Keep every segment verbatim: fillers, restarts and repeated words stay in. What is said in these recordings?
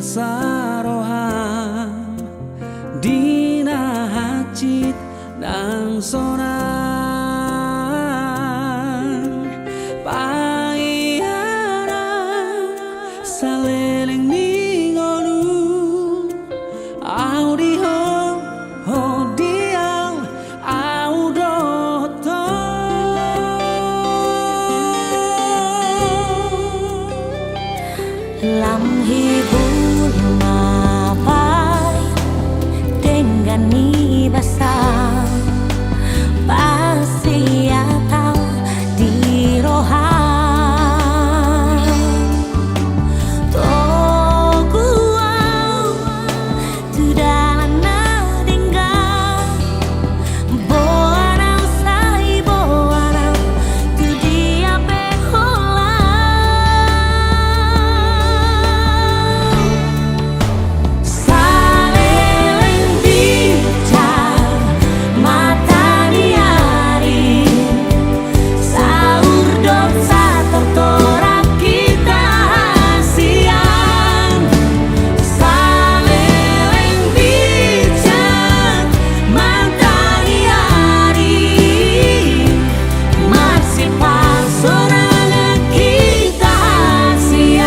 Saroha di na hansit nang sonang, paihana saleleng ni ngolu, au di ho, ho di au, au dohot ho. Lam hibul ma baen denggan ni basa, pasiat au di roham. Togu au tu dalan na denggan, boan au sai boan au tu dia pe holan. Saleleng bicar mata ni ari, saur dohot satortorak hita hasian. Saleleng bicar mata ni ari, marsipasorangan hita hasian.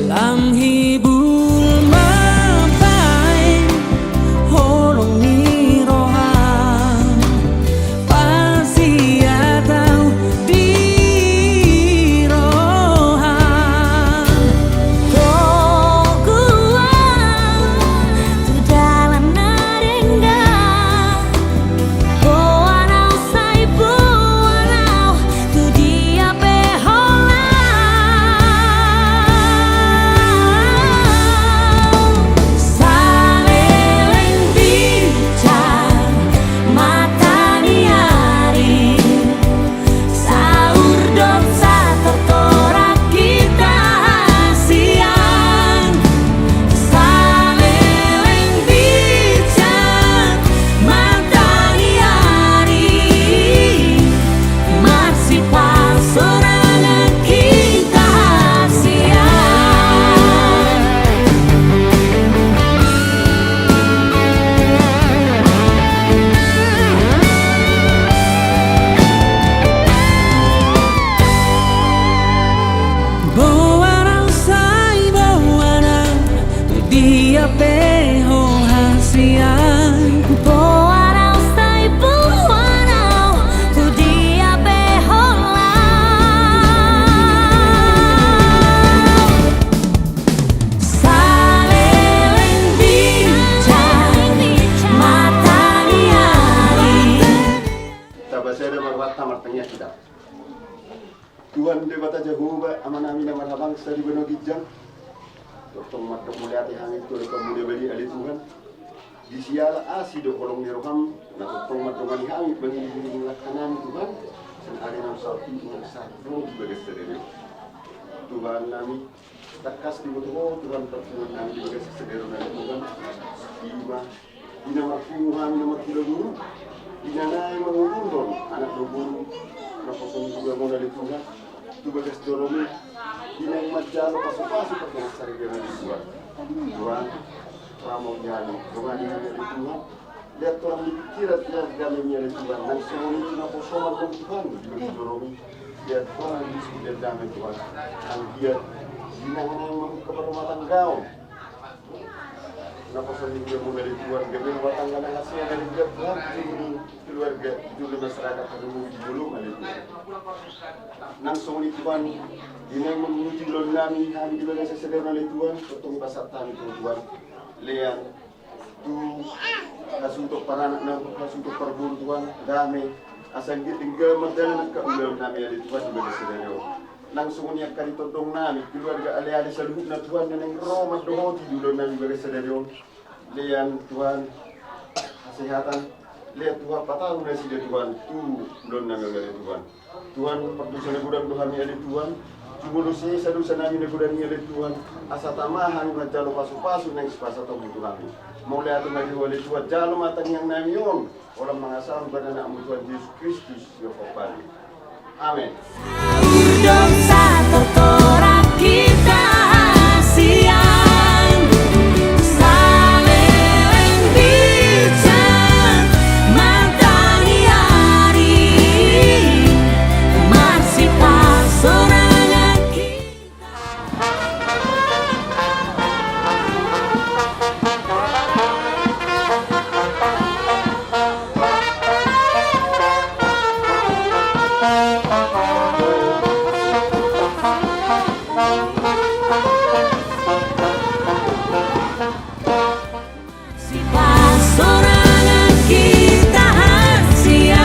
Lam hibul ma baen holong ni roham, pasiat au di roham. Togu au tu dalan na denggan, boan au sai boan au tu dia pe holan. Saleleng bicar mata ni ari, saur dohot satortorak hita hasian. Saleleng bicar mata ni ari, marsipasorangan hita hasian. Boan au sai boan au tu dia pe ho hasian. Boan au sai boan au tu dia pe holan. Saleleng bicar mata ni ari. Tabasada ma rohanta, martangiang hita. Tuhan Debata Jahowa, Amanami na marhabangsa di banua ginjang, tongtong mandok mauliate hami tu adopanMu na badia, ale Tuhan. Di siala asi dohot holong ni rohaM na tongtong mandongani hami mangiring-iring langkanami, Tuhan, sian ari naung salpu i, Tuhan, sahat ro di bagas sadari on. Tuhannami, tangkas diboto Ho, Tuhan, parpunguannami di bagas sadari on, ale Tuhan. Ima di na marpungu hami na marhula boru, di na naeng mangudurhon anak dohot boru naposo ni hulaMon, ale Tuhan, tu bagas joroMi, di naeng manjalo pasu-pasu parhasaripeon, ale Tuhan. Tuhan, ramoti hami, dongani hami, ale Tuhan. Lehon Ho roha ni pikiran, lehon damemi, ale Tuhan. Nang songon i tu naposoMon, Tuhan, di bagas joroMi, lehon Ho roha ni pikiran, lehon dame, Tuhan. Anggiat di na naeng mamungka parrumatanggaon naposo ni hulaMon, ale Tuhan, gabe rumah tangga na hasea, ale Tuhan, di jolo ni keluarga, di jolo ni masyarakat, di jolo ni jolo, ale Tuhan. Nang songon i, Tuhan, di naeng mamuji ulaonnami hami di bagas sadari on, ale Tuhan, tongtong pasahat hami tu Ho, Tuhan. Lehon tu hasuhuton paranak, na hasuhuton parboru, Tuhan, dame, asa anggiat denggan mardalan angka ulaonnami, ale Tuhan, di bagas sadari on. Nang songon i angka di tontongnami, keluarga, ale-ale saluhutna, Tuhan, na naeng ro mandohoti di ulaonnami bagas sadari on. Lehon, Tuhan, hasehatan, lehon, Tuhan, pataru nasida, Tuhan, tu ulaonnami on, ale Tuhan. Tuhan, pardosa na godang do hami, ale Tuhan. Sumolosi sadosa nami na godang i ale Tuhan, asa tama hami manjalo pasupasu naeng sipasahatonmu tu hami. Mauliate ma di Ho ale Tuhan, jalo ma tangiang nami on, holan mangasahon tu Anakmu Tuhan Jesus Kristus, sihophop hami. Amen. Saur dosa tortoran hita sian saleleng bican, martangiang ari marsipasorangan hita. Sipasorangan hita sian.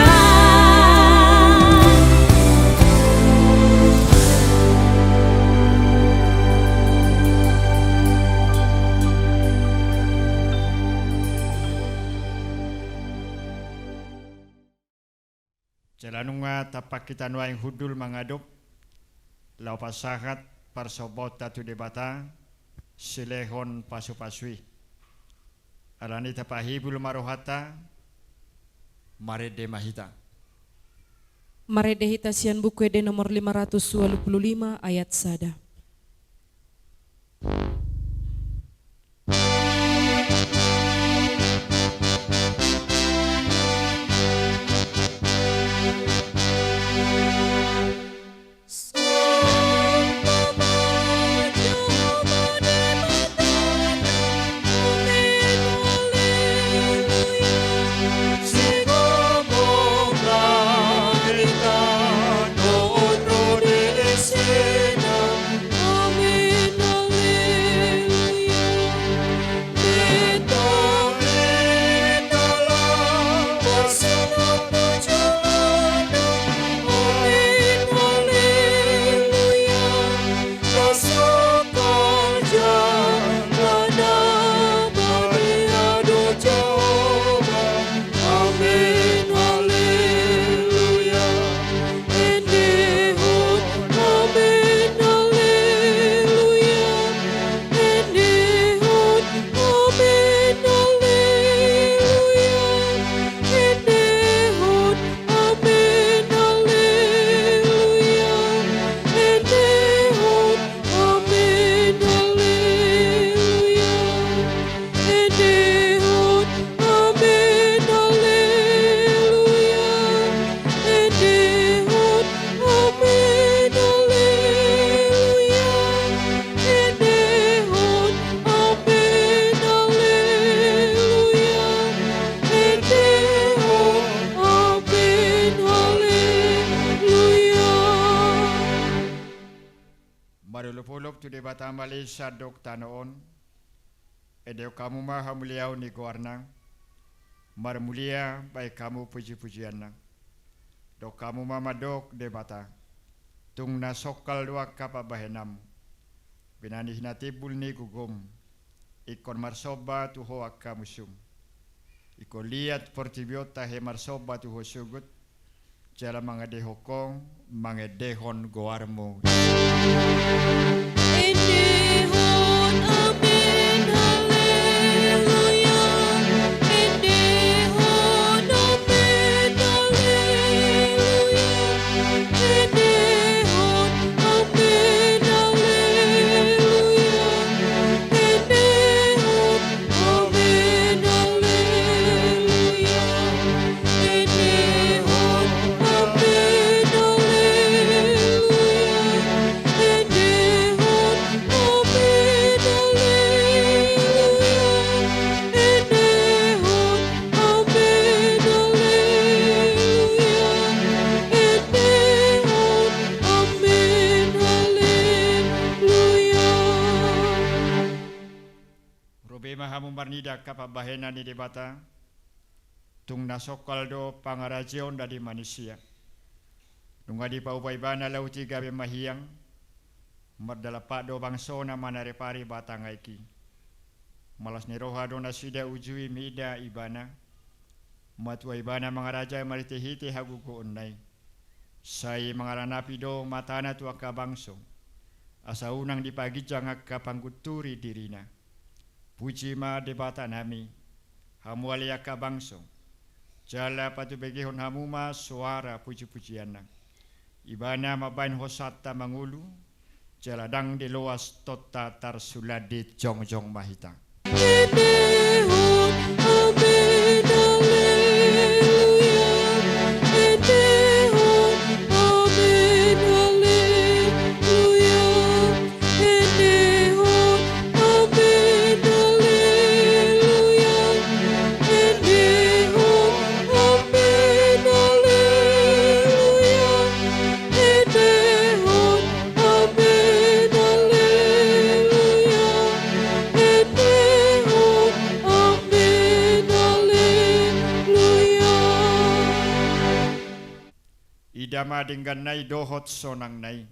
Jala nunga tampak hita nuaeng hundul mangadop, laho pasahat parsombaonta tu Debata, silehon pasupasu i. Alani i tapahibul ma rohanta, marende ma hita. Marende hita sian Buku Ende nomor lima ratus ualu pulu lima ayat sada. Amen, haleluya. Endehon, amen, haleluya. Endehon, amen, haleluya. Endehon, amen, haleluya. Endehon, amen, haleluya. Endehon, amen, haleluya. Endehon, amen, haleluya. Endehon, amen, haleluya. Endehon, amen, haleluya. Marolopolop tu Debata ma ale sandok tano on. Endehon hamu ma hamuliaon ni goarna. Marmulia bahen hamu pujipujianna. Dok hamu ma mandok Debata. Tung na songkal do angka pambahenanmu. Binahen ni na timbul ni gogom. Ingkon marsomba tu Ho angka musum. Ingkon liat portibi on tahe marsomba tu Ho sogot. Jala mangendehon Ho, mangendehon goarmu. Endehon, amen, haleluya. Endehon, amen, haleluya. Endehon, amen, haleluya. Endehon, amen, haleluya. Endehon, amen, haleluya. Endehon, amen, haleluya. Endehon, amen, haleluya. Endehon, amen, haleluya. Ro be ma hamu marnida angka pambahenan ni Debata. Tung na songkal do pangarajaon na di manisia. Nunga dipauba Ibana lauti gabe mahiang. Mardalan pat do bangsona manaripari batang aek i. Malas ni roha do nasida uju i mida Ibana. Matua Ibana mangarajai marhitehite hagogoonna i. Sai mangaranapi do matana tu angka bangso. asa unang dipaginjang angka panggunturi dirina. Puji ma Debatanami, hamu ale angka bangso, jala patubegehon hamu ma soara pujipujianna. Ibana mambahen hosanta mangolu, jala ndang diloas tonta tarsulandit. Jongjong ma hita. Endehon, amen, haleluya. Endehon, amen, haleluya. Endehon, amen, haleluya. Endehon, amen, haleluya. Endehon, amen, haleluya. Endehon, amen, haleluya. Ida ma dengganna i dohot sonangna i,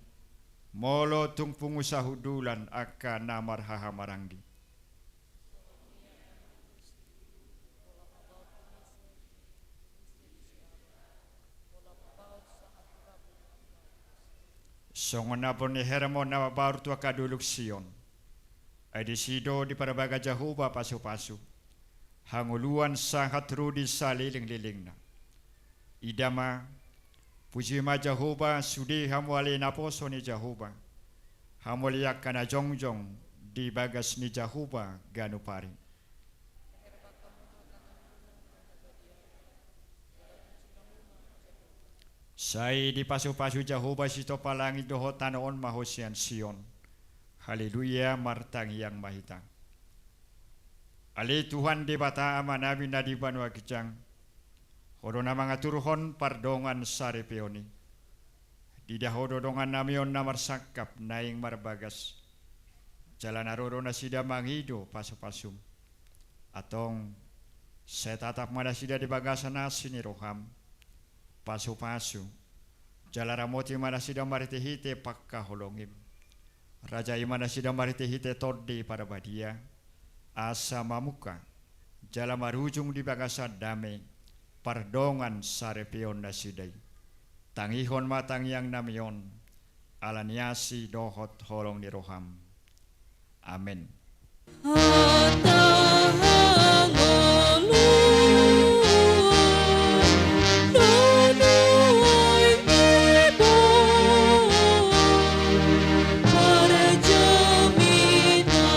molo tung pungu sahundulan angka na marhahamaranggi. Songon na borngin Hermon na mambaur tu angka dolok Sion, ai disi do diparbagas Jahowa pasupasu, hangoluan sahat ro di salelenglelengna. Ida ma, puji ma Jahowa, sude hamu ale naposo ni Jahowa, hamu ale angka na jongjong di bagas ni Jahowa ganup ari. Sai dipasupasu Jahowa sitompa langit dohot tano on ma ho sian Sion. Haleluya, martangiang ma hita. Ale Tuhan Debata Amanami na di banua ginjang, Ho do na mangaturhon pardongan saripeon i. Diida Ho do dongannami on na marsangkap naeng marbagas, jala na ro do nasida mangido pasupasum. Antong, sai tatap ma nasida di bagasan asi ni roham. Pasupasu, jala ramoti ma nasida marhitehite pangkaholongim. Rajai ma nasida marhitehite Tondi Parbadia, asa mamungka jala marujung di bagasan dame pardongan saripeon nasida i. Tangihon ma tangiangnami on, ala ni asi dohot holong ni roham. Amen. Hata hangoluan, nuaeng diboan parjamita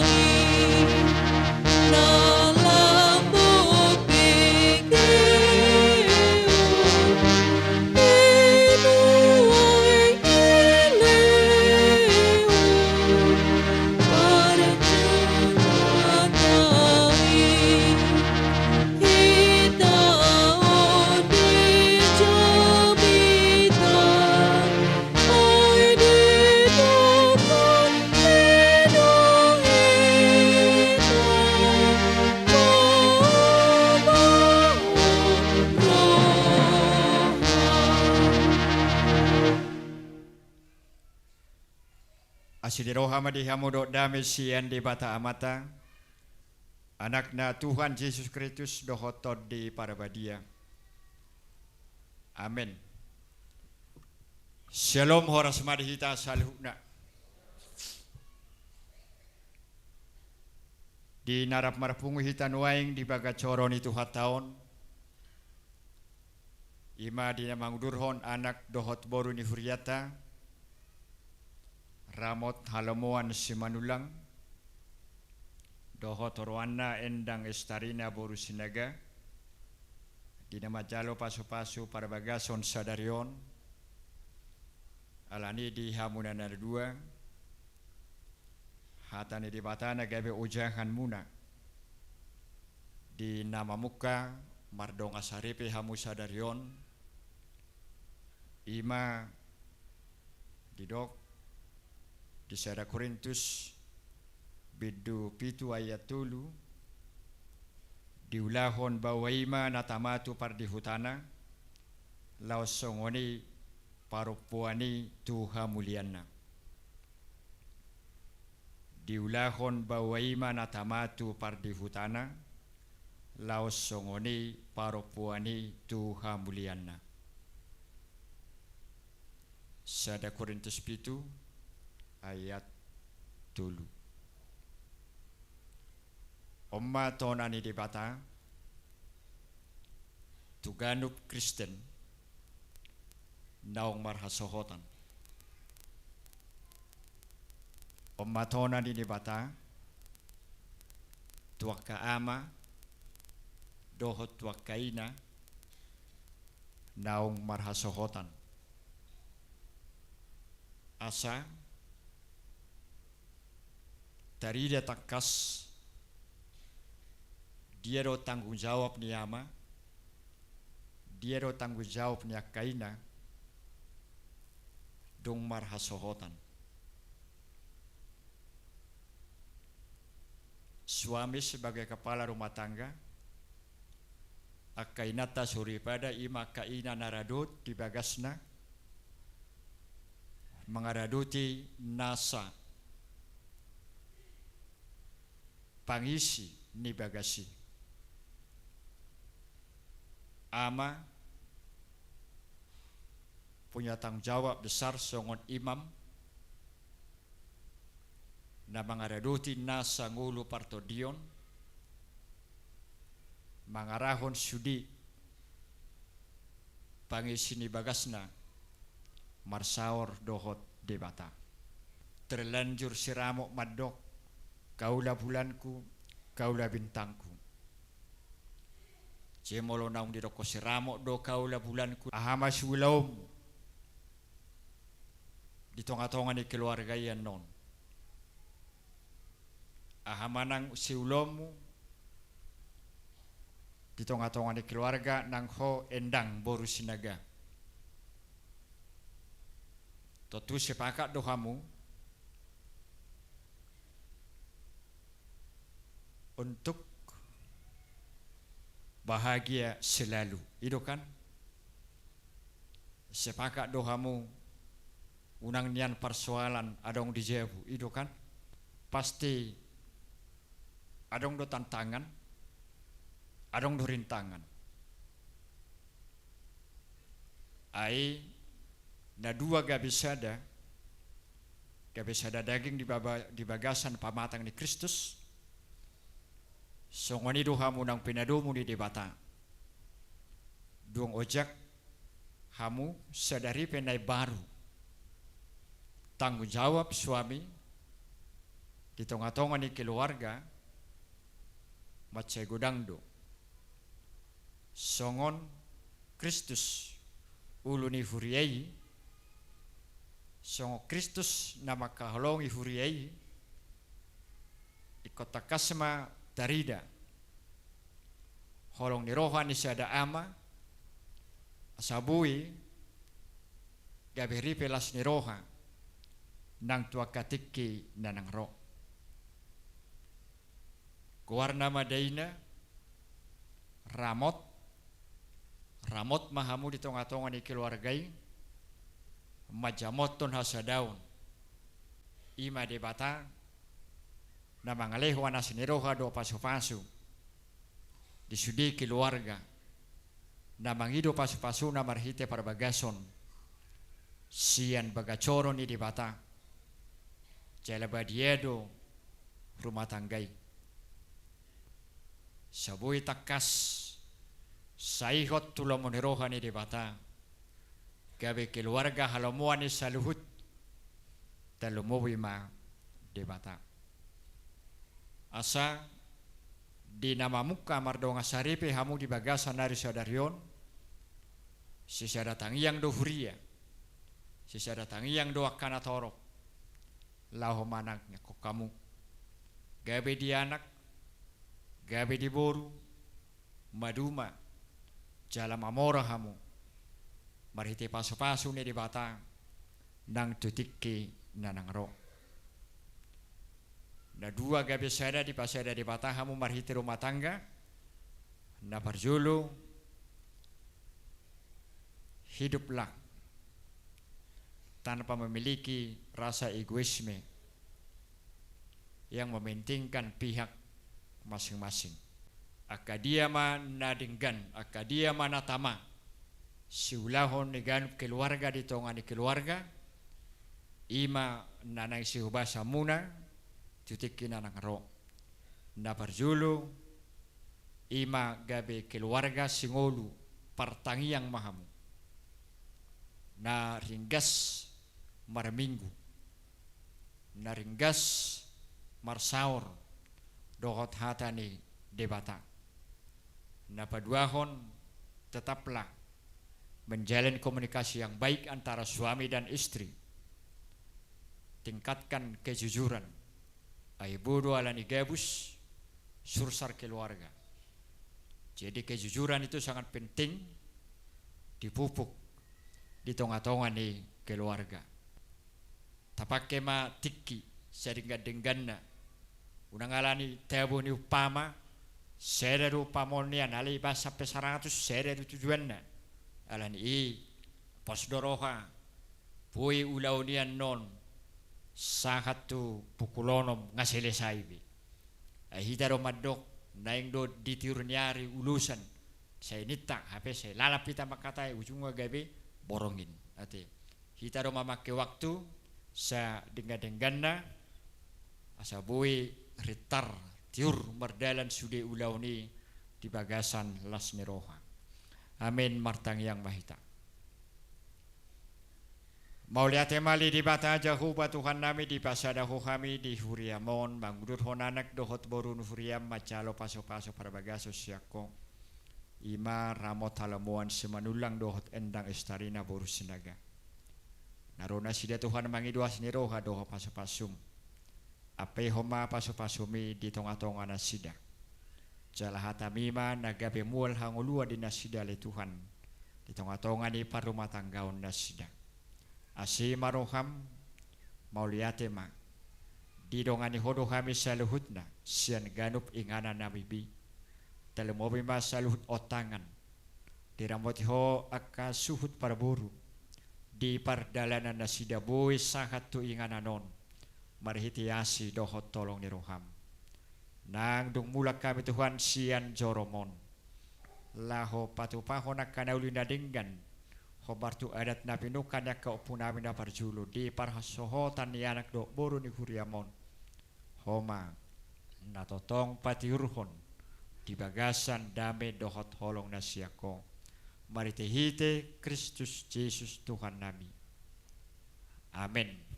i, na lambok bege on. Asi ni roha ma di hamu dohot dame sian Debata Amanta, Anakna Tuhan Jesus Kristus dohot Tondi Parbadia. Amen. Syalom, horas ma di hita saluhutna. Di na rap marpungu hita nuaeng di bagas joro ni Tuhanta on, i ma di na mangudurhon anak dohot boru ni hurianta, Ramot Halomoan Simanullang, dohot oroanna Endang Estarina boru Sinaga, di na manjalo pasupasu parbagason sadari on. Alani i di hamuna na dua, hata ni Debata na gabe ojahanmuna di na mamungka mardongan saripe hamu sadari on, i ma didok di sada Korintus bindu pitu ayat tolu, diulahon baoa i ma na tama tu pardihutana, laos songon i parompuan i tu hamulianna. Diulahon baoa i ma na tama tu pardihutana, laos songon i parompuan i tu hamulianna. Sada Korintus pitu, Ayat tolu. On ma tona ni Debata tu ganup Kristen naung marhasohotan. On ma tona ni Debata tu angka ama dohot tu angka ina naung marhasohotan. Asa tarida tangkas dia do tanggung jawab ni ama, dia do tanggung jawab ni angka ina dung marhasohotan. Suami sebagai kepala rumah tangga, angka inanta soripada i ma angka ina na radot di bagasna, mangaradoti nasa pangisi ni bagas i. Ama punya tanggung jawab besar songon imam na mangaradoti nasa ngolu partondion, mangarahon sude pangisi ni bagasna marsaor dohot Debata. Terlanjur si Ramot mandok, kaula bulanku, kaula bintangku. Jei molo naung didokkon si Ramot do kaula bulanku, aha ma siulaonmu di tonga-tonga ni keluarga i annon? Aha ma nang siulaonmu di tonga-tonga ni keluarga nang ho endang boru Sinaga? Tontu sepakat do hamu untuk bahagia selalu, i do kan? Sepakat do hamu unang nian parsoalan adong di jabu, i do kan? Pasti adong do tantangan, adong do rintangan. Ai na dua gabe sada, gabe sada daging di baba-, di bagasan pamatang ni Kristus, songon i do hamu nang pinadomu ni Debata. Dung ojak hamu sadari pe na imbaru. Tanggung jawab suami di tonga-tonga ni keluarga mansai godang do. Songon Kristus ulu ni huria i, songon Kristus na mangkaholongi huria i, ingkon tangkas ma tarida holong ni roha ni sada ama, asa boi gabe ripe las ni roha nang tu angka tingki na naeng ro. Goarna ma daina Ramot. Ramot ma hamu di tonga-tonga ni keluarga i, manjamothon hasadaon. I ma Debata na mangalehon las ni roha dohot pasu-pasu di sude keluarga na mangido pasu-pasuna marhite parbagason sian bagasoron ni Debata. Jala badia do rumah tangga i. Asa boi tangkas saihot tu lomo ni roha ni Debata, gabe keluarga halomoan ni saluhut, tarlumobi ma Debata. Asa di na mamungka mardongan saripe hamu di bagasan ari sadari on, sisada tangiang do huria, sisada tangiang do angka na torop, laho manangihon hamu. Gabe di anak, gabe di boru, maduma, jala mamora hamu marhite pasu-pasu ni Debata nang tu tingki na naeng ro. Na dua gabe sada dipasada Debata hamu marhite rumah tangga. Na parjolo, hiduplah tanpa memiliki rasa egoisme yang mementingkan pihak masing-masing. Angka dia ma na denggan, angka dia ma na tama siulahon ni ganup keluarga di tonga ni keluarga, I ma na naeng sihubasanmuna tu tingki na naeng ro. Na parjolo, i ma gabe keluarga singolu, partangiang ma hamu. Na ringgas marminggu, na ringgas marsaor dohot hata ni Debata. Na paduahon, tetaplah menjalin komunikasi yang baik antara suami dan istri. Tingkatkan kejujuran. Ai bodo ala ni gabus, sursar keluarga. Jadi kejujuran itu sangat penting dipupuk di tonga-tonga ni keluarga. Tapangke ma tingki sadenggan-dengganna. Unang ala ni tabo ni umpama, sada do umpama on nian, alai iba sampe saratus, sada do tujuanna. Ala ni i, pos do roha, boi ulaon i annon sahat tu pukul onom nga selesai be. Ai hita do mandok, naeng do ditiur ni ari ulosan, sai ninta, hape sai lalap hita mangkatai, ujungna gabe borngin. Ate. Hita do mamangke waktu sadenggan-dengganna, asa boi rintar tiur mardalan sude ulaon i di bagasan las ni roha. Amin, martangiang ma hita. Mauliate ma ale Debata Jahowa Tuhannami, dipasada Ho hami di huriam on, mangudurhon anak dohot boru ni huriam manjalo pasu-pasu parbagason sian Ho. I ma ramot halomoan Simanullang dohot endang Estarina boru Sinaga. Na ro nasida Tuhan mangido asi ni roha dohot pasu-pasum. Ampe Ho ma pasu-pasumi di tonga-tonga nasida. Jala hatami ma na gabe mual hangoluan di nasida ale Tuhan, di tonga-tonga ni parrumatanggaon nasida. Asi ma roham, mauliate ma. Didongani Ho do hami saluhutna, sian ganup inganannami be. Talumobi ma saluhut ontangan. Diramoti Ho angka suhut parboru, di pardalanan nasida boi sahat tu inganan on, marhite asi dohot holong ni roham. Nang dung mulak hami Tuhan sian jorom on, laho patupahon angka na uli na denggan, hombar tu adat na pinungka ni angka ompunami na parjolo, di parhasohotan ni anak dohot boru ni huriam on. Ho ma na tongtong patiurhon di bagasan dame dohot holong na sian Ho, marhite-hite Kristus Jesus Tuhannami. Amen.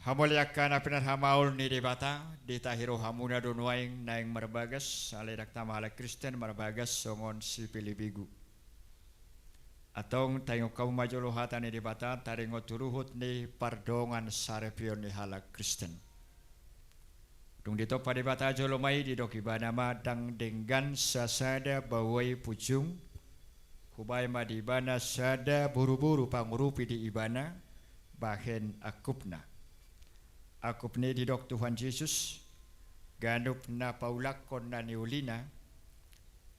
Hamu ale angka na pinarhamaol ni Debata, ditahi rohamuna do nuaeng naeng marbagas, ale dang tama halak Kristen marbagas songon sipilibegu. Antong taringot hamu ma jolo hata ni Debata, taringot tu ruhut ni pardongansaripeon ni halak Kristen. Dung ditompa Debata jolma i, didok Ibana ma, dang denggan sasada baoa i punjung, hubahen ma di ibana sada boruboru pangurupi di ibana, bahen angkupna. Angkup ni i didok Tuhan Jesus, ganup na paulakhon na niulina,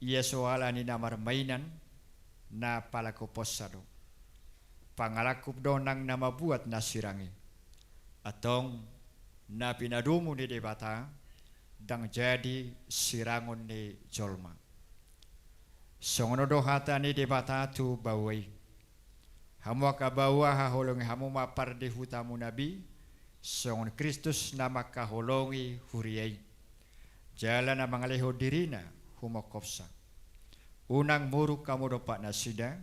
ia so ala ni na marmainan, na palakuponsa do. Pangalangkup do nang na mambuat na sirang i. Antong na pinadomu ni Debata, dang jadi sirangon ni jolma. Songon on do hata ni Debata tu baoa i. Hamu angka baoa, haholongi hamu ma pardihutamuna be, songon Kristus na mangkaholongi huria i, jala na mangalehon dirina humongkopsa. Unang muruk hamu dompak nasida,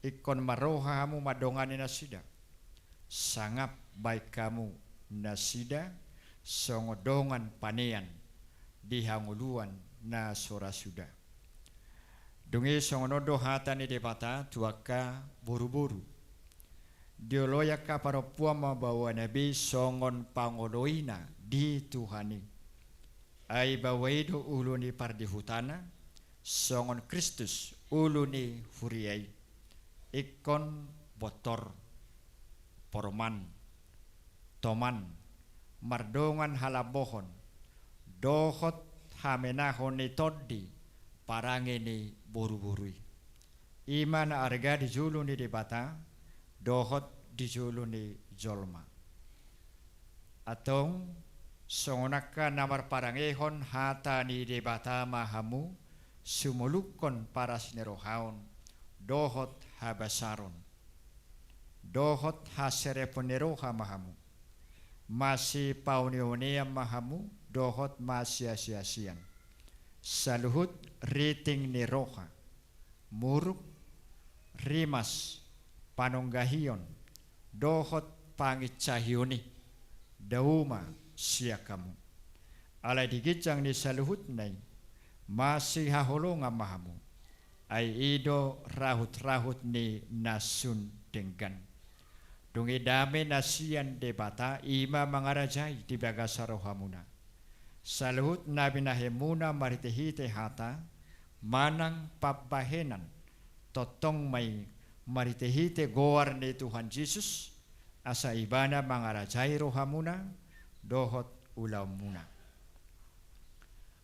ingkon marroha hamu mandongani nasida. Sangap baen hamu nasida, songon dongan panean di hangoluan na so ra suda. Dung i songon on do hata ni Debata tu angka boruboru. Dioloi angka parompuan ma baoana be songon pangoloina di Tuhan i. Ai baoa i do ulu ni pardihutana, songon Kristus ulu ni huria i. Ingkon bontor, porman, toman, mardongan halambohon, dohot hamenahon ni tondi parange ni boruboru i. I ma na arga di jolo ni Debata, dohot di jolo ni jolma. Antong, songon angka na marparangehon hata ni Debata ma hamu, sumolukhon paras ni roha on, dohot habasaron, dohot haserepon ni roha ma hamu. Masipaoneonean ma hamu, dohot masiasiasian. Saluhut riting ni roha, muruk, rimas, panonggahion, dohot panginsahion i, dao ma sian hamu. Alai di ginjang ni saluhutna i, masihaholongan ma hamu. Ai i do rahutrahut ni na sun denggan. Dung i dame na sian Debata i ma mangarajai di bagasan rohamuna. Saluhut na binahenmuna marhitehite hata, manang pambahenan, tongtong ma i marhitehite goar ni Tuhan Jesus, asa Ibana mangarajai rohamuna, dohot ulaonmuna.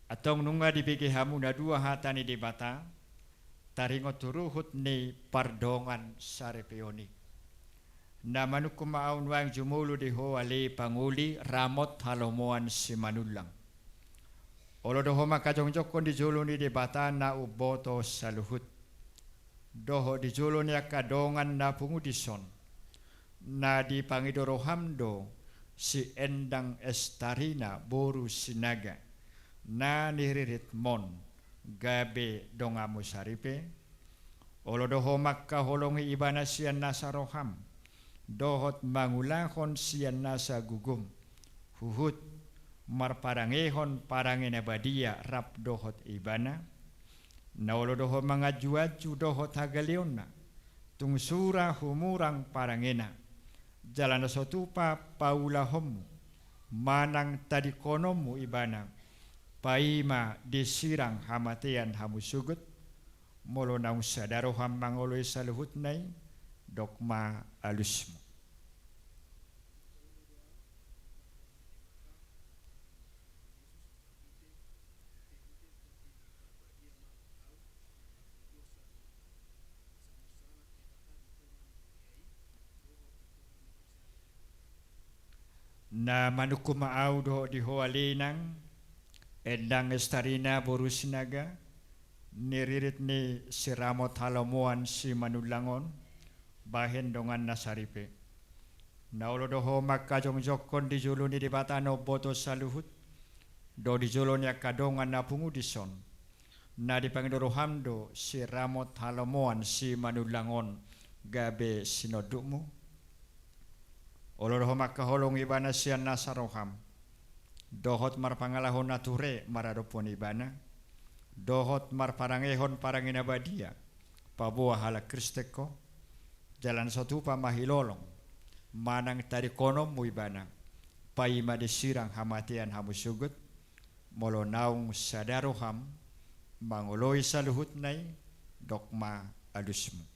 Antong nunga dibege hamu na dua hata ni Debata, taringot tu ruhut ni pardongan saripeon i. Na manungkun ma ahu nuaeng jumolo di ho ale pangoli ramot halomoan simanullang. Olo do ho mangkajongjongkon di jolo ni Debata na umboto saluhut. Dohot di jolo ni angka dongan na pungu dison. Na dipangido roham do si Endang Estarina boru Sinaga, na niriritmon gabe donganmu saripe. Olo do ho mangkaholongi ibana sian nasa roham, dohot mangulahon sian nasa gugum, huhut marparangehon parange na badia rap dohot ibana. Na olo do ho manganjuanju dohot hagaleonna, tung sura humurang parangena, jala na so tupa paulahonmu, manang tadingkononmu ibana, paima disirang hamatean hamu sogot, molo naung sada roham mangoloi saluhutna i, dok ma alusmu. Na manungkun ma ahu dohot di ho ale inang, Endang Estarina boru Sinaga, niririt ni si Ramot Halomoan Simanullang on, bahen donganna saripe. Na olo do ho mangkajongjongkon di jolo ni Debata na umboto saluhut, dohot di jolo ni angka dongan na pungu dison. Na dipangido roham do si Ramot Halomoan Simanullang on gabe sinondukmu. Olo do ho mangkaholongi ibana sian nasa roham, dohot marpangalaho na ture maradophon ibana, dohot marparangehon parange na badia, paboa halak Kristen ho, jala na so tupa mahilolong, manang tadingkononmu ibana, paima disirang hamatean hamu sogot, molo naung sada roham mangoloi saluhutna i, dok ma alusmu.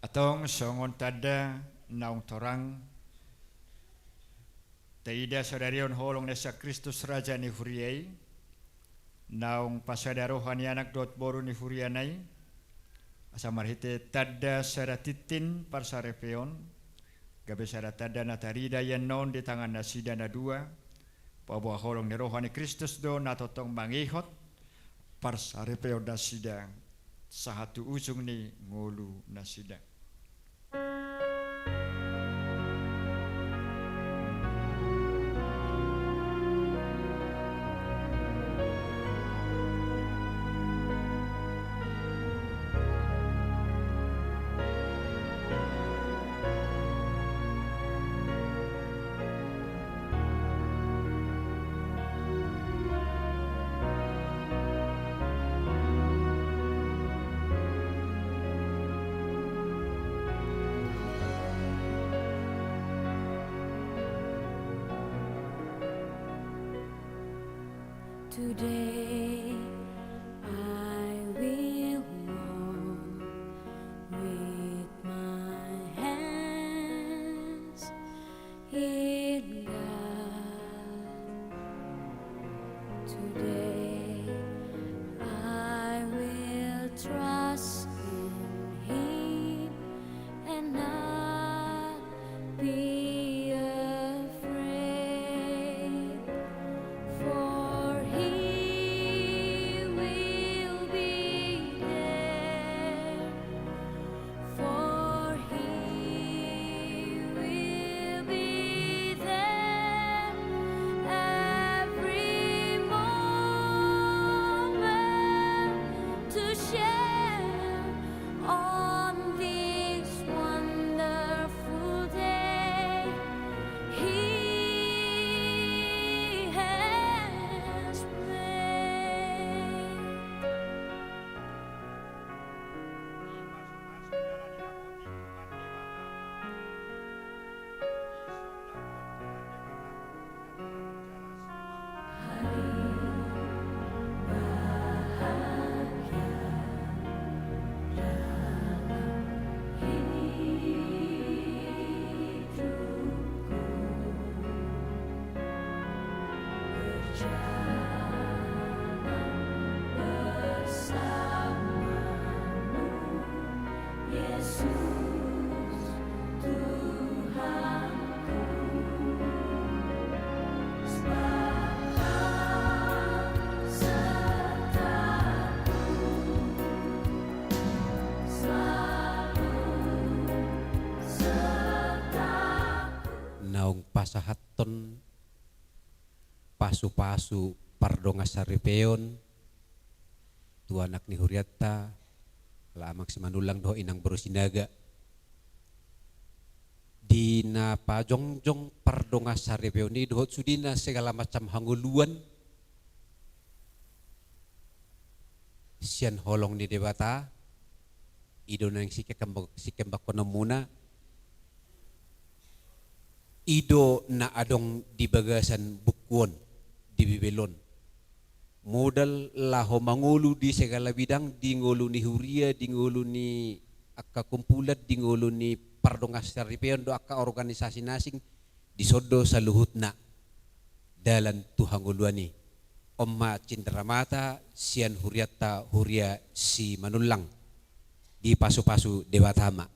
Antong songon tanda naung torang taida sadari on holong na sian Kristus Raja ni huria i, naung pasada roha ni anak dohot boru ni huriana i, asa marhite tanda sada tintin parsaripeon, gabe sada tanda na tarida i annon di tangan nasida na dua, paboa holong ni roha ni Kristus do na tongtong mangihot parsaripeon nasida sahat tu ujung ni ngolu nasida. Today I will walk with my hands in God. Today I will trust in Him and not be afraid, for He will be there, for He will be there every moment to share on this wonderful day He has made. Naung pasahathon pasu-pasu pardongansaripeon tu anak ni hurianta, ala Amang Simanullang dohot Inang boru Sinaga. Di na pajongjong pardongansaripeon i dohot sudena segala macam hangoluan sian holong ni Debata, i do naeng sikembang, sikembangkononmuna, i do na adong di bagasan buku on, di Bibel on. Modal laho mangolu di segala bidang, di ngolu ni huria, di ngolu ni angka kumpulan, di ngolu ni pardongansaripeon dohot angka organisasi na asing, dison do saluhutna dalan tu hangoluan i. On ma cindramata sian hurianta, huria Simanullang, dipasu-pasu Debata ma.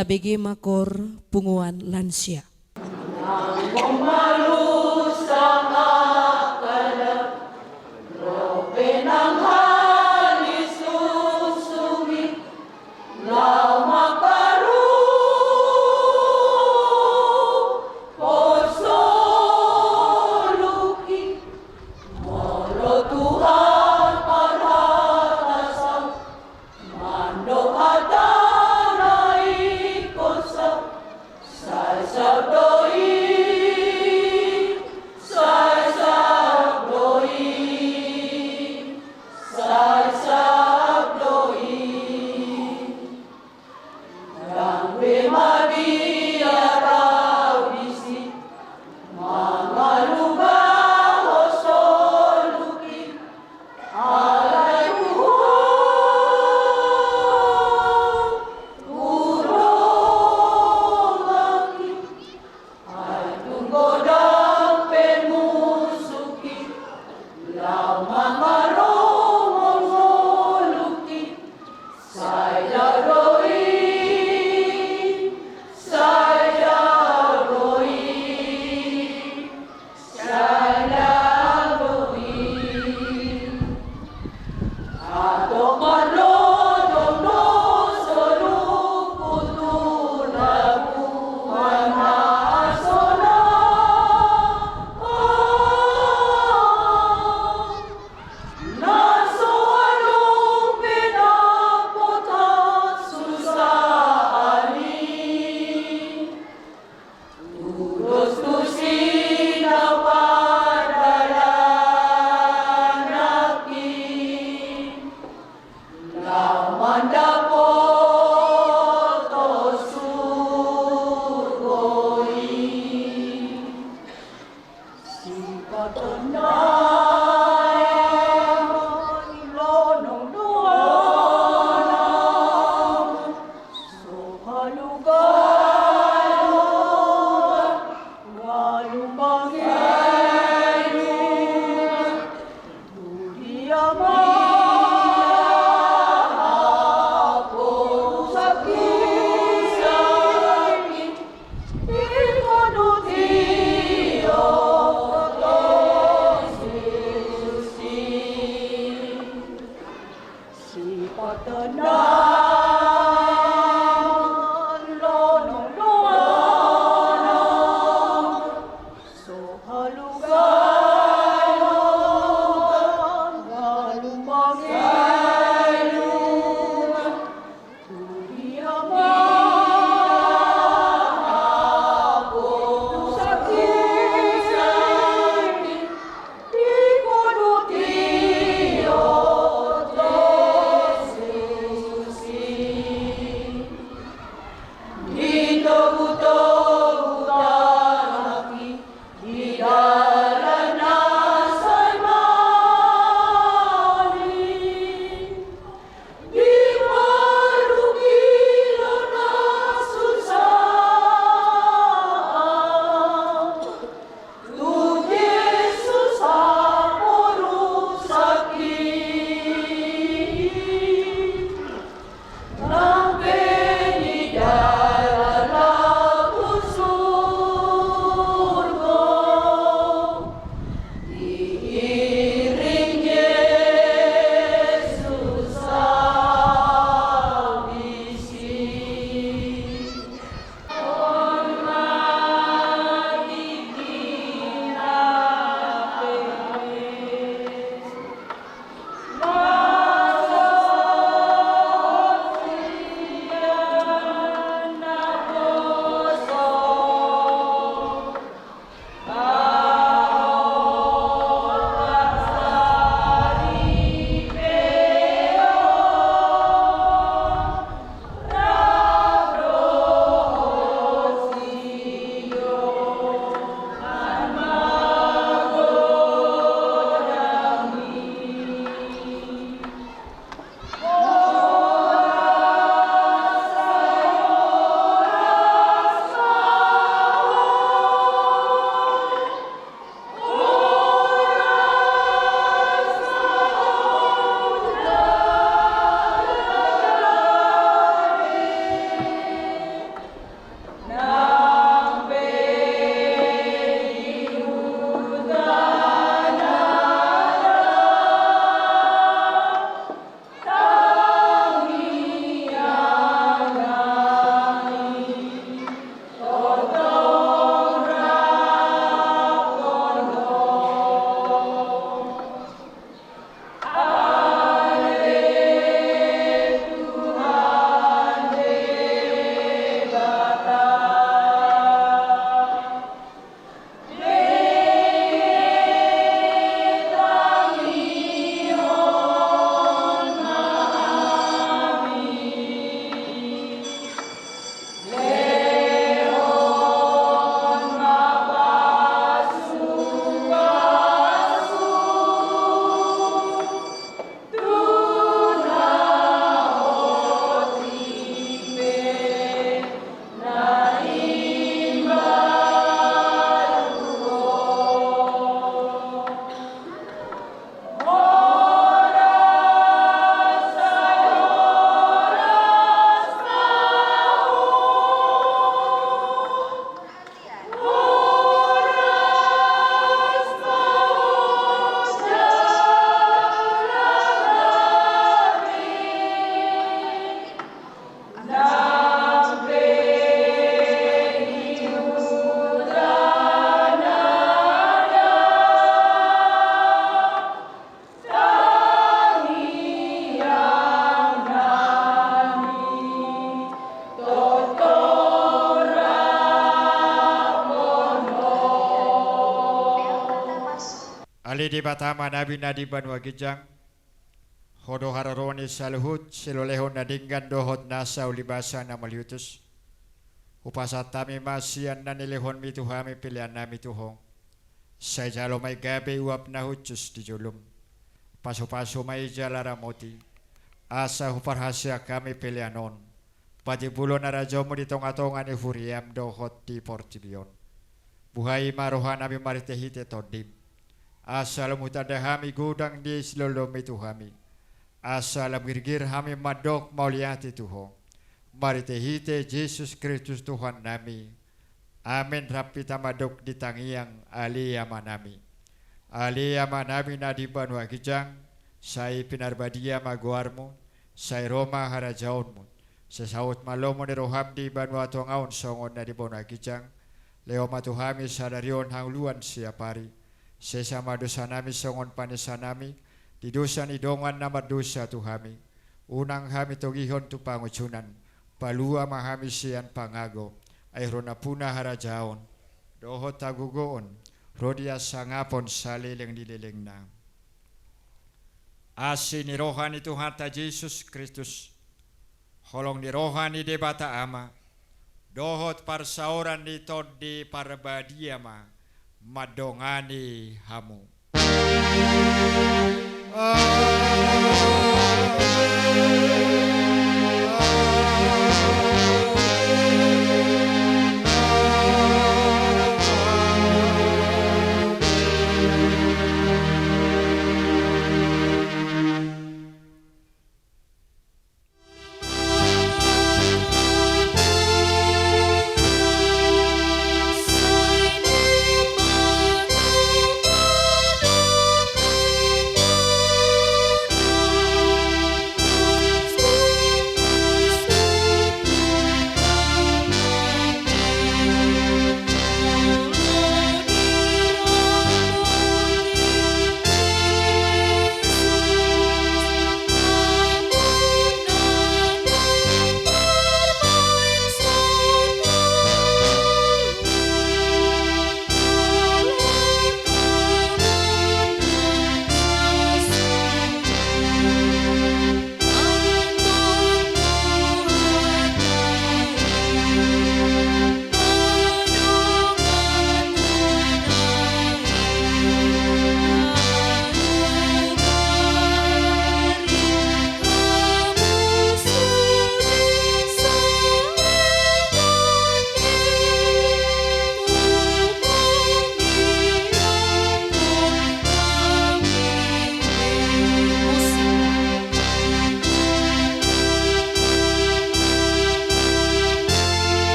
Tabege ma kor punguan lansia. Mandok hata na ingkon sa, sai saut do i, sai saut do i, sai saut do i. Ndang be mabiar au disi, mangalugahon soluki. Alai tu ho hudongaki, ai tung godang pe musuki, laho mangaromong ngoluki. Sai dao do i, sai dao do i, sai dao do i. Antong marlojong do soluku tu labuan na so na, na so adong pe dapot hasusahan i. Tudos tusi na pardalanan i, laho mandapothon surgo i. Sipatondai lonong do na so halugaluga, halugaluga. Dia ma haporu sakit, ingkon do tio do si Ale Debata Amanami na di banua ginjang, Ho do haroro ni saluhut silehonlehon na denggan dohot nasa ulibasa na mauliutus. Hupasahat hami ma sian na nilehonmi tu hami peleannami tu Ho. Sai jalo ma i gabe uap na hushus di jolom. Pasupasu ma i jala ramoti, asa huparhaseang hami pelean on patimbulhon harajaonmu di tongatonga ni huriam dohot di portibi on. Buhai ma rohanami marhitehite Tondim, asa lam hutanda hami godang ni silehonlehonmi tu hami, asa lam girgir hami mandok mauliate tu Ho, marhitehite Jesus Kristus Tuhannami. Amen. Rap hita mandok di tangiang. Ale Amanami, ale Amanami na di banua ginjang, sai pinarbadia ma goarmu, sai ro ma harajaonmu, sai saut ma lomo ni roham di banua tonga on songon na di banua ginjang. Lehon ma tu hami sadari on hangoluan siapari. Sesa ma dosanami songon panesanami di dosa ni dongan na mardosa tu hami. Unang hami togihon tu pangunjunan. Palua ma hami sian pangago. Ai ro nampuna harajaon dohot hagogoon ro di hasangapon saleleng ni lelengna. Asi ni roha ni Tuhanta Jesus Kristus, holong ni roha ni Debata Ama, dohot parsaoran ni Tondi Parbadia ma mandongani hamu.